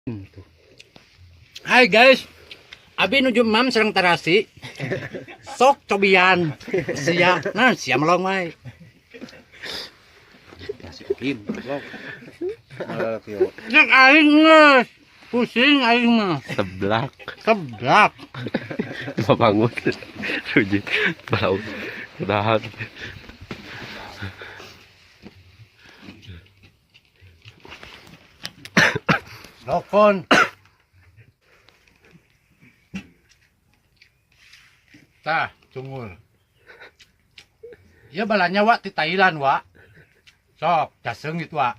Tuh. Hai guys, abi nuju mam sareng tarasi. Sok cobian. Sia, nah sia melong wae. Nasi kim, goblok. Malah kieu. Cek aing geus. Pusing aing mah. Seblak. Seblak. Bangun. Rujit. Bau. Tahan. Lokon. Tah, cungul. Ya balanya wa di Thailand wa. Sok, jaseng gitu wa.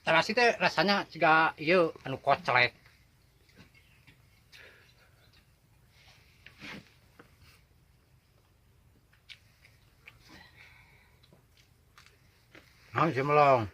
Terasi teh rasanya jiga ieu anu koclek. Naon si melong?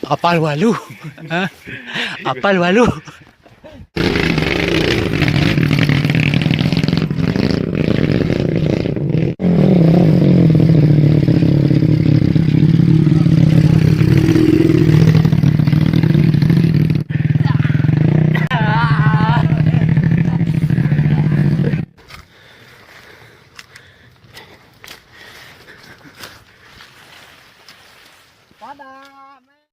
Apal walu? Hah? Apal walu?